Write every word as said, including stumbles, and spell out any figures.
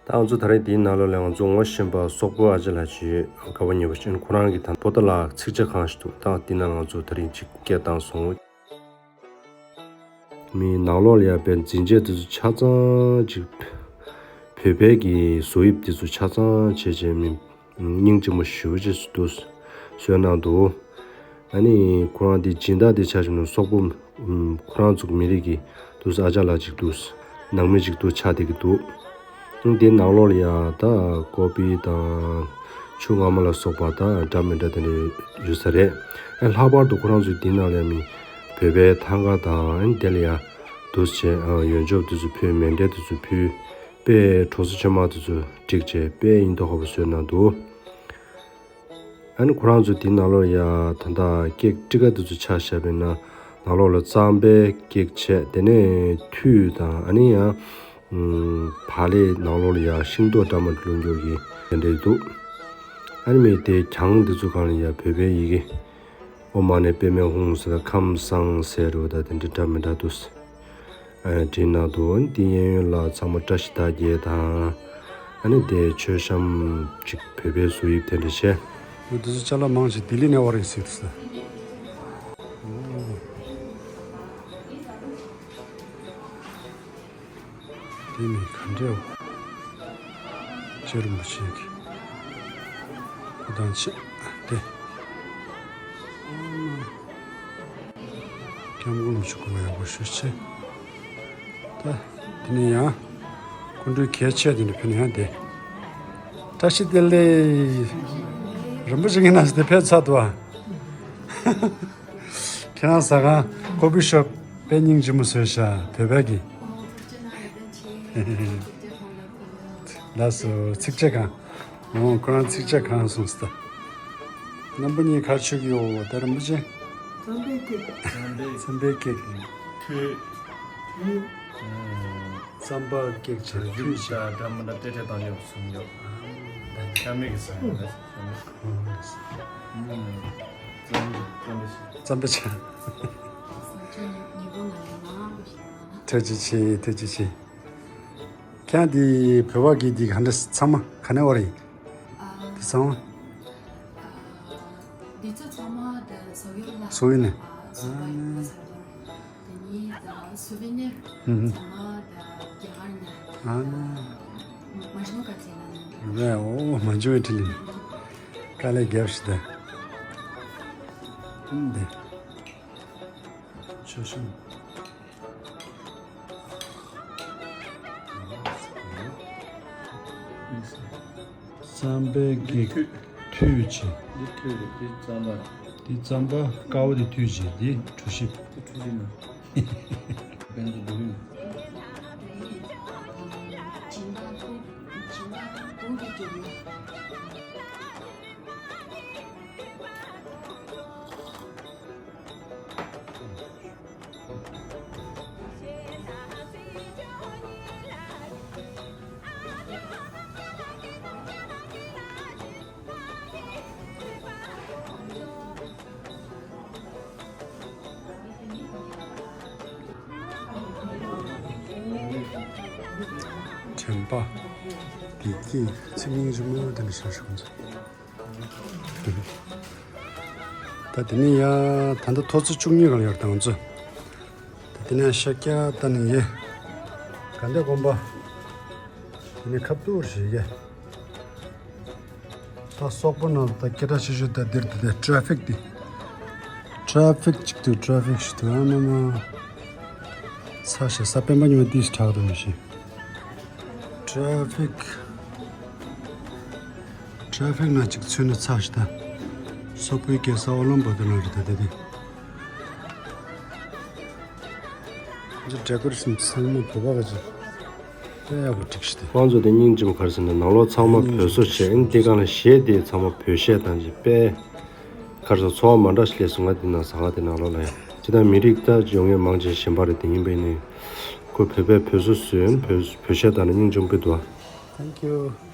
ད་ང་ཚོ་དེ་རིང་འདིའི་ནང་ལོགས་ལ་ང་ཚོ་ངོ་ཤེས་པ་སོག་པོ་ཨ་ཅག་ལགས་ཅིག་ཡོད། དགའ་པོ་ཉེ་པོ་ཅིག་ཁོ་རང་གིས་ད་པོ་ཏ་ལ་ཚིག་ཇ་གང་ཞིག་འདུག་ད་འདི་ནང་ང་ཚོ་དེ་རིང་ཅིག་སྐད་བཏང་སོང་། མི་ནང་ལོགས་ལ་ཡ་དཔེ་འཛིན་ཆས་དེ་ཚོ་ཆ་ཚང་ཅིག་བོད་པའི་གི་བཟོ་དབྱིབས་དེ་ཚོ་ཆ་ཚང་བྱས་བྱས་མི་སྙིང་རྗེ་མོ་ཞེ་པོ་ཅིག་འདུག་བཟོས་གནང་འདུག་ཨ་ནི་ཁོ་རང་དེ་སྦྱིན་བདག་དེ་ཆ་བཞག་ན་སོག་པོ་ཁོ་རང་ཚོ་མི་རིགས་ཀྱི་འདུག་ཨ་ཅག་ལགས་ཅིག་འདུག་ནང་མི་ཅིག་འདུག་ཆགས་བསྡད་ཀྱི་འདུག་ཨང་དེ་ནང་ལོགས་ལ་ཡ་ད་ཀོ་པི་དང་ཆུ་ངར་མ་ལ་སོགས་པ་ད་འདྲ་མི་འདྲ་དེ་འདྲ་ཡོད་ས་རེད། ཨ་ལྷག་པར་དུ་ཁོ་རང་ཚོའི་དེ་ནང་ལ་ཡ་མི་བོད་པའི་ཐང་ག་དང་ཨ་ནི་དེ་ལ་ཡ་འདུག་བྱས་ཨ་ཡོན་ཆབ་དེ་ཚོ་ཕུལ། མཎྜལ་དེ་ཚོ་ཕུལ། དཔེ་གྲོགས་པོ་ཆེན་མོ་དེ་ཚོ་བསྒྲིགས་བྱས་དཔེ་ཡིན་མདོག་ཁ་པོ་བཟོས་གནང་འདུག་ཨ་ནི་ཁོ་རང་ཚོ་དེའི་ནང་ལོགས་ཡ་ད་ལྟ་ཀེག་ཊི་ཀ་དེ་ཚོ་ཆ་བཞག་པ་ཡིན་ན་ནང་ལོགས་ལ་རྩམ་པའི་ཀེག་བྱས། དེ་ནས་ཐུད་དང་ཨ་ནི་ཡང་བག་ལེབ་ནང་ལོགས་ལ་ཡ་ཤིང་ཏོག་འདྲ་མི་འདྲ་བླུགས་རྒྱུ་གི་དེ་འདྲ་འདུག་ཨ་ནི་མི་དེ་གྱང་དེ་ཚོ་སྒང་ལ་ཡ་བོད་པའི་ཡི་གེ་ཨོཾ་མ་ཎི་པདྨེ་ཧཱུྃ་ཟེར་དང་ཁམས་བཟང་ཟེར་རོ་ད་དེ་འདྲ་འདྲ་མི་འདྲ་འདུག་ཨ་བྲིས་གནང་འདུག་འདི་གཡས་གཡོན་ལ་ཚང་མ་བཀྲ་ཤིས་རྟགས་བརྒྱད་དང་། ཨ་ནི་དེ་མཆོད་བཤམས་ཅིག་བོད་པའི་བཟོ་དབྱིབས་དེ་འདྲ་བྱས། འོ་དེ་ཚོ་ཅ་ལག་མང་ཆེ་ལྡི་ལི་ནས་དབོར་ཡིན་ཟེར་འདུག་ས། འོ། དེ་ནི་ག་འདྲའོ། ལྕེ་རིན་པོ་ཆེ་གི་སྐུ་ཐང་ཆེ་དེ། སྐྱབས་མགོན་མི་ཆུ་ཀུན་ཡག་པོ་ཞུ་ཆེ། ད་དེ་ནས་ཡང་སྐུ་མགྲོན་གལ་ཆེ་དེ་འདྲ་ཕེབས་ན་ཡང་བདེ། བཀྲ་ཤིས་བདེ་ལེགས། རིན་པོ་ཆེ་གི་ནང་དེ་ཕེབས་ཚར་འདུག་ཨ། ཁྱེད་རང་ཟ་ཁང་ཀོ་ཕི་ཤོབ་དཔེ་སྙིང་རྗེ་མོ་བཟོས་ཤག་བོད་པའི་གི། ལགས་སོ། ཚིག་ཇ་གང་། འོ་ཁོ་རང་ཚིག་ཇ་གང་སོང་ཟེར་ད། རྣམ་པ་གཉིས་ག་རེ་མཆོད་ཀྱི་ཡོད་ད་རིན་པོ་ཆེ། རྩམ་པའི་ཀེག་རྩམ་པའི་ཀེག་ཐུད། རྩམ་པ་ཀེག་བྱས་ཐུད་བྱས། ད་མ་ད་ཏེ་ཏེ་བཏང་ཡོད་སོང་ཡོད། ཤ་མེད་ཀྱི་ཟ་ཡོད་ད་ཤ་མེད། རྩམ་པའི་ཆ། ཐུགས་རྗེ་ཆེ། ཐུགས་རྗེ་ཆེ། ཁྱེད་འདི་བོད་པ་གི་འདི་ག་འདྲ་ཚང་མ་ག་ནས་བར་ཡིན། འདི་ཚང་མ། འདི་ཚོ་ཚང་མ་འདི་སོག་ཡུལ་ལ། སོག་ཡུལ་ནས། སོག་པ་ཡིན་པ་ཚང་མ་རེད། དེ་ནས་ད་སུ་ཝེ་ནེར་ཚང་མ་ད་རྒྱ་གར་ནས། ཨ་ནི། མ་ཇུ་ཀ་ཐི་ལ་ནས། རེད། འོ་མ་ཇུ་ཀ་ཐི་ལ་ནས། དཀའ་ལས་རྒྱབ་ཤི་ད། འདི། ཆོས་ཤིང་། རྩམ་པའི་གི་འདི་ཐུད། ཐུད་ཆེ། འདི་ཐུད་རེད། འདི་རྩམ་པ་རེད། འདི་རྩམ་པ། དཀར་པོ་དེ་ཐུད་ཆེ། འདི་གྲོ་ཞིབ། འདི་གྲོ་ཞིབ་ན། བན་ཚོ་འདུག་ཡིན། དྲན་པ། བདེ་སྐྱིད། ཚེ་སྙིང་རྗེ་མོ་དེ་འདྲ་ཞིག་བྱུང་ཚེ། ད་དེ་ནས་ཡ་ད་ལྟ་ཐོ་ཚོ་བཅུ་གཉིས་གང་ཡོད་དང་ཚོ། ད་དེ་ནས་ཤཱཀྱ་ད་ནི་ཡེ། ག་འདྲ་དགོན་པ། དེ་ནས་ཁ་ཐུག་རེད་ཡེ། ད་སོག་པོ་ནང་ད་སྐད་གྲགས་ཆེ་ཤོས་ད་འདིར་དེ་དེ་ཊ་ཕིག་དེ། ཊ་ཕིག་ཅིག་འདུག་ཊ་ཕིག་ཞིག་འདུག་ཨ་མ་མ། ཚ་ཤ་ས་པན་པ་ཉི་མ་ཏིས་དྲག་ཏུ་མི་ཤེས། ཊ་ཕིག་ཊ་ཕིག་ན་ཅིག་ཚུད་ན་ཚ་ཤ་ད། སོག་པོའི་རྒྱལ་ས་ཨོ་ལམ་པོ་དེ་ནང་རེད་ད་དེ་དེ། ཌེ་ཀོ་རེ་ཤན་ཚང་མ་བོད་པ་ག་ཅིག་དཔེ་ཡག་པོ་བསྒྲིགས་ཤི་ཏེ། ཁོང་ཚོ་དེ་སྙིང་རྗེ་མོ་ག་རེ་ཟེར་ན་ནང་ལོགས་ཚང་མ་བོད་བཟོ་བྱས། ཨ་ནི་དེ་སྒང་ལ་གཞས་དེ་ཚང་མ་བོད་གཞས་བཏང་བྱས་དཔེ་ག་རེ་ཟེར་ཚོར་བ་མ་འདྲ་ཞིག་སླེབས་སོང་། ང་དེ་ནང་ཟ་ཁང་དེ་ནང་ལོགས་ལ་ཡང་ཅི་ལྟར་མི་རིགས་ད་ཡོང་མཁན་མང་ཆེ་གཞན་པ་རེད། དེ་ཡིན་པས་ནི་ཁོ་བོད་པས་བོད་བཟོ་བཟོས། ཨ་ནི་བོད་བོད་གཞས་བཏང་ནས་སྙིང་རྗེ་མོ་དཔེ་འདུག་ཨ། Thank you.